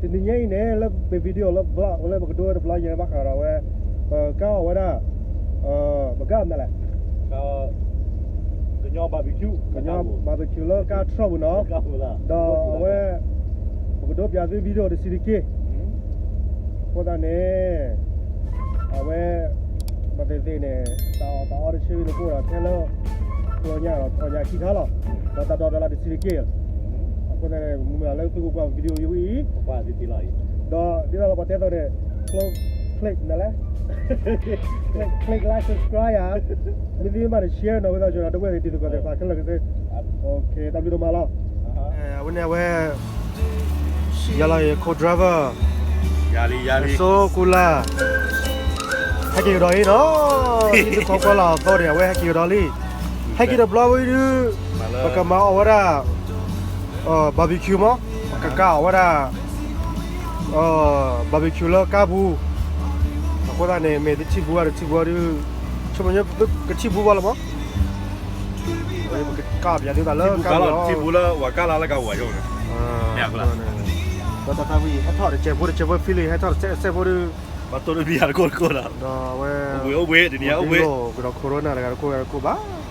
တနံၤညါအံၤန့ၣ် လၢပ video လၢ vlog လၢပကဒိဝဲတဘျီညါဘၣ်ဃးဒီးဝဲ ပကၢ်အီၣ်ဝဲဒၣ် ပကၢ်မနုၤလဲၣ် ကညီ barbecue ကညီ barbecue လၢကါထြီၣ်ပူၤနီၤ, ဒီးအဝဲ ပကဒိပၠးသု video တဆံးတက့ၢ်. အဃိသတးန့ၣ် အဝဲ ဘၣ်သ့ၣ်သ့ၣ်န့ၣ် တၢ်အီၣ်တၢ်အီတဆၢအံၤန့ၣ် ကအိၣ်ဒီးထဲလၢ ကျီညါဒီးထီၣ်ညါခံခါလီၤ, ဒီးတၢ်ဒိးတၢ်လၢတဆံးတက့ၢ်. အဃိသတးန့ၣ် မုၢ်မလၢသုကကွၢ် video ယဝံၣ်အံၤ ဒီးဒ်သိးလၢပှၤတဲသိးန့ၣ် click နလဲ click like subscribe ဧါ, မ့ၢ်သ့မ့ၢ်ဘၣ်န့ၣ် share နီၤ ဝဲသးကၠီဒီးတဝဲၢ်သ့ၣ်တံၤသကိးသ့ၣ်တဖၣ်ခဲလၢာ်ကသ့. တၢ်ဘျုးဒိၣ်မးလီၤ. အဝဲန့ၣ်အဝဲ ယၤလီၤ co-driver ယၤလံ ယၤလံ စိကူလၢ ဟဲက့ၤကဒီးအံၤနီၤ, ယတခွါကွၢ်လီၤအသီန့ၣ် အဝဲဟဲက့ၤကဒီးလံ. ဟဲက့ၤတဘျီဝံၤဒုး ပကမၤအီၣ်ဝဲဒၣ် barbecue မး, ပကကၢ်အီၣ်ဝဲဒၣ် barbecue လၢကါပူၤ, အဃိသတးန့ၣ် မ့ၢ်တထံၣ်ဘူးဘၣ်တထံၣ်ဘူးဒုး ဆိကမိၣ်ကထံၣ်ဘူးဘၣ်လီၤမး. ပကကၢ်ပၠးသုသးလၢကါပူၤလီၤ, ထံၣ်ဘူးလၢပှၤကၢ်လၢ်လၢကါပူၤဘၣ်ယိၣ်န့ၣ်, ဒီးတၢ်သးဝံၣ် ဟဲထီၣ်တစဲးဖိတစဲးဖိ feeling ဟဲထီၣ်တစဲးဖိဒုး ဘၣ်တိၢ်တဘံၣ်ယၤတကိၢ်တကိၢ်ဒီး ဒီးအဝဲ အိၣ်ဘှံးအိၣ်ဘှံး တနံၤညါအိၣ်ဘှံး ကဒီး corona တဂၤတကိးဂၤတကိးဘၣ်.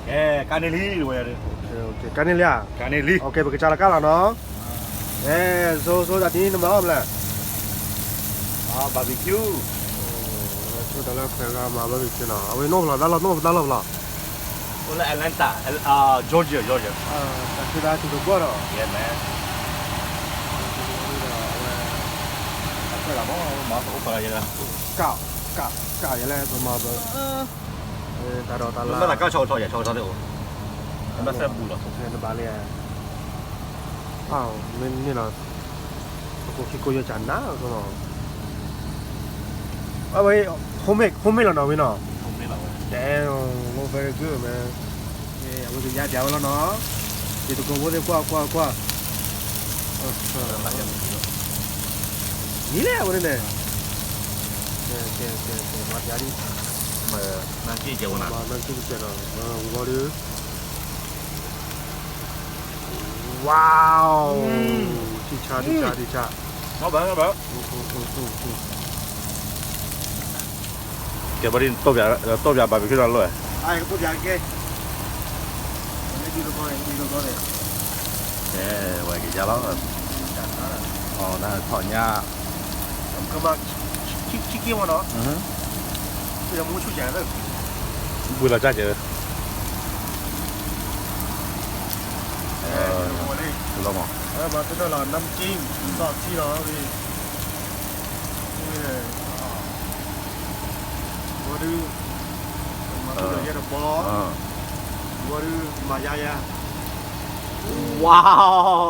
ကဲ ကါန့ၢ်လံ ကါန့ၢ်လံဧါ, ပကစၢ်လီၤကါလီၤနီၤ. ကဲ စိစိတၢ်ဒ်နမၤအီၣ်မလဲၣ်, barbecue, ဆိတၢ်လၢခွဲးဂၤမၤ barbecue နီၤ, အဝဲနိၣ်ဖျီၣ်တၢ်လီၢ် နိၣ်ဖျီၣ်တၢ်လီၢ်ဖျီၣ် အိၣ်လၢ Atlanta, Georgia, Georgia. တၢ်ခုသးထူတဘီဒီး ယဲၢ်မဲ, အဝဲ အိၣ်ဖျါလၢ ကၣ် ကၣ် ကၣ်ယဲလဲၣ် ပမၤဘၣ်, တၢ်ဒီးတၢ်လၢ ဘၣ်သးကၢ်ဆီဆီယဲ ဆီဆီသ့ၣ်အိၣ်, ဘၣ်သးဘူၣ်လီၤ တဘၣ်လံ, မ့ၢ်န့ၣ်လီၤ ပကိးခံကိးယဲၢ်ကနၣ်လီၤ အဝဲ homemade homemade လီၤနီၤဝဲနီၤ, homemade လီၤဝဲ, damn, very good man. အဝဲကယါပၠးဝဲလီၤနီၤ, ယတကိးဖိသ့ၣ်ကွၢ်ကွၢ်ကွၢ်, နံၤလဲၣ်အဝဲန့ၣ်, မၤပၠးဒ်, နက့ၢ်ကဲဝဲနၤ, နက့ၢ်ကဲဒီး, ဝံၤဘီဒုး Wow, ထံဆါ ထံဆါ ထံဆါ, ကဲဘၣ်ဒ် တိၢ်ပၠး barbecue တၢ်လီၢ်, ကဲ, ဝဲကယါလီၤ, အီၣ်တၢ်ထီၣ်ညါ, ကမၤ ခံက့မနီၤ, မူဆူၣ်ကဲ, ဝံၤလီၤကၢ်ကဲ, လီၤမး, မၤသ့ၣ်နီၣ်လီၤ နမ်ကၠံ သီၣ်ထံလီၤ, ဝံၤဒုး, မၤသ့ၣ်နီၣ်ယဲတဘီ, ဝံၤဒုး မၤယါယါ, ဝါ,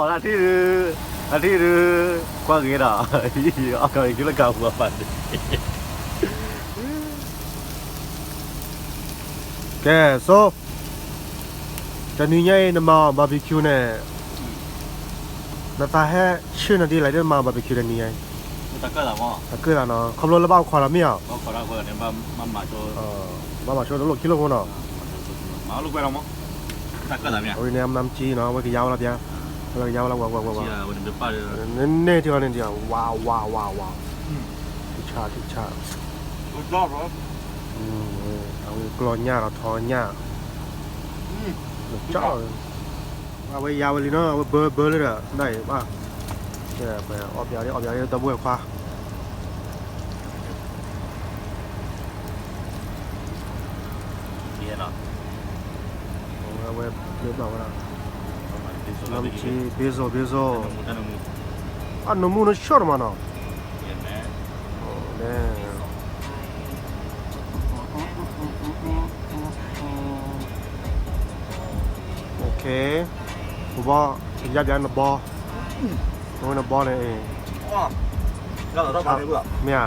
လၢထံၣ်ဒုး, လၢထံၣ်ဒုး, ကွၢ်ဂ့ၤဒီး, အီၣ်ကီၢ်ဂ့ၤကလၢကၢ်ပူၤအပၢ်န့ၣ် ကဲ စိ, တနံၤညါအံၤ နမၤ barbecue န့ၣ်, နသးဟဲဆှၢနၤဒ်လဲၣ် နမၤ barbecue တနံၤညါအံၤ, တၢ်ကၢၣ်သးနီၤ, ခီဖျိလၢဘၣ်အိၣ်ခိးဒီးမ့ၢ်ဧါ, ဘၣ်မၤဆိတလိၣ်ခံလိၣ်ဖိနီၤ, အဝဲန့ၣ် အမနၤမကၠံနီၤ အဝဲကယါဝဲလီၤပျါ, အဝဲကယါဝဲလီၤ ဝဲ ဝဲ ဝဲ ဝဲ န့ၣ်ထံအီၤန့ၣ် ဝါ ဝါ ဝါ ဝါ, ထံဆါ ထံဆါ, အဝဲကျီညၣ်ဒီးထီညၣ်, အဝဲယါဝဲလံနီၤ အဝဲဘၢဘၢလံဒီး နအံၤဘၣ်, အီၣ်ပၠးလံ အီၣ်ပၠးလံ ဒီပုၢ်ဝဲၢ်ခွါ အဝဲ အဝဲ မ့ၢ်ဘၣ်ဝဲဒၣ် နမ်ကၠံ ဘ့စိၣ် ဘ့စိၣ်, အနမူနဆှီၣ်တမးနီၤ, လဲၣ် OK, ပဘီ ယါပၠးနဘီ, နဘီန့ၣ်, မ့ၢ်ဧါ,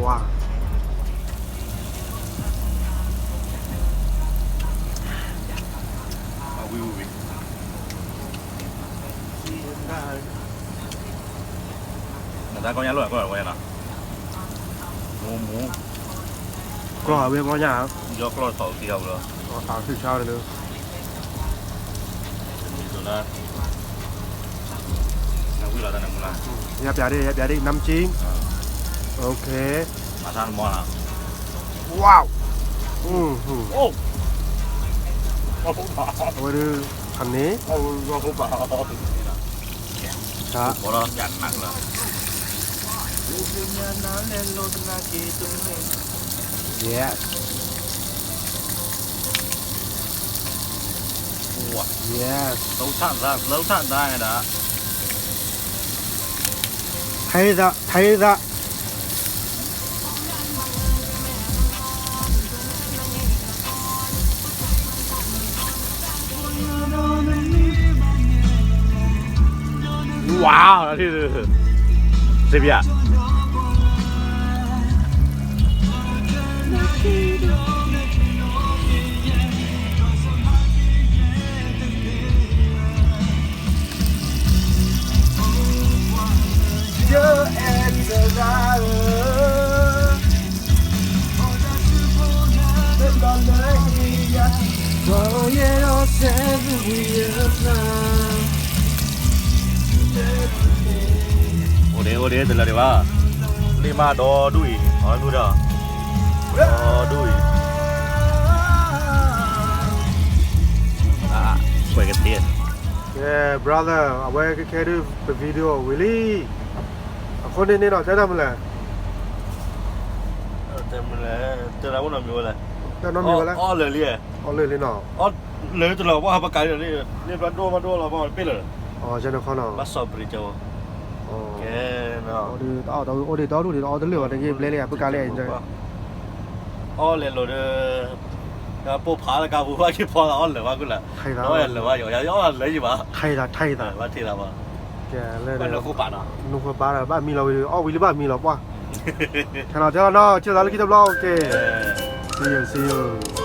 ဝါ နတၢ်ကီညါလိၣ် ကီညါနီၤ, မူမူ, ကီအဝဲကီညါဧါ ယီၢ်ကျီၢ်ထီၣ်သံအီၤလီၤ, အီၣ်သးဆူၣ်ဆါလၢ, နဝံၤလီၤတၢ်န့ၣ်မူလၢ်, ယပြားဒ့ၣ် ယပြားဒ့ၣ် น้ำจิ้ม, OK, မၤတၢ်နမီၢ်လၢ, wow, အဝဲဒၣ်, ခန့ၣ်, တၢ်, ထဲသး, ထဲသး ဝါ, စ့ပယါ, အိၣ်ဒ့ၣ် အိၣ်ဒ့ၣ် တလၢာ်ဒံးဘၣ်, လ့ၣ်မးဒီဒူၣ်အံၤ, အီၤမုၢ်ဒီး, ဒီဒူၣ်အံၤ, ကွဲးကသ့, brother အဝဲကခဲဒုးပ video ဝံၤလံ, အဃိန့ၣ်န့ၣ်ဒီး တဲတၢ်မနုၤလဲၣ်, တဲမနုၤလဲၣ်, တဲတၢ်မနုၤလဲၣ်, တၢ်နီတမံၤဝဲလဲၣ်, အီၣ်လၢာ်လံ, အီၣ်လၢာ်လံနီၤ, အီၣ်လၢာ်တလီၤ ပှၢ်ဟးပကးလံ, လ့ၣ်ဘျီဒိၣ်မးဒိၣ်လီၤ ပှၢ်ပ့ၣ်လၢာ်, ဘၣ်စီၣ်ပရံးကၠီ, ကဲ, အိၣ်ဒံးတၢ်အီၣ်တၢ်အီဒံးတၢ်အီၣ်တလၢာ်ဘၣ် တဂ့ၤဘျဲလံ ပကးလံ, အီၣ်လဲၤလိာ်ဒီး, ပိာ်ဖးလၢကါပူၤ ဘၣ်က့ၤဖီလီၤ အီၣ်လၢာ်ဘၣ်ကူၣ်လၢ, အီၣ်လၢာ်ဘၣ်ယိၤ ယအီၣ်လၢာ်ယံၤဘၣ်, ထံၣ်သး, ထံၣ်သး, ဘၣ်ထံၣ်သးဘၣ်, နဃိပာ်နီၤ, နဃိပာ်ဒီး ဘၣ်မံလီၤဝံၤဒီး အီၣ်ဝံၤလံဘၣ်မံလီၤပှၢ်, ထဲလီၤထဲလီၤနီၤ ကဲသးလၢခံတဘျီ, ကဲ, see you, see you.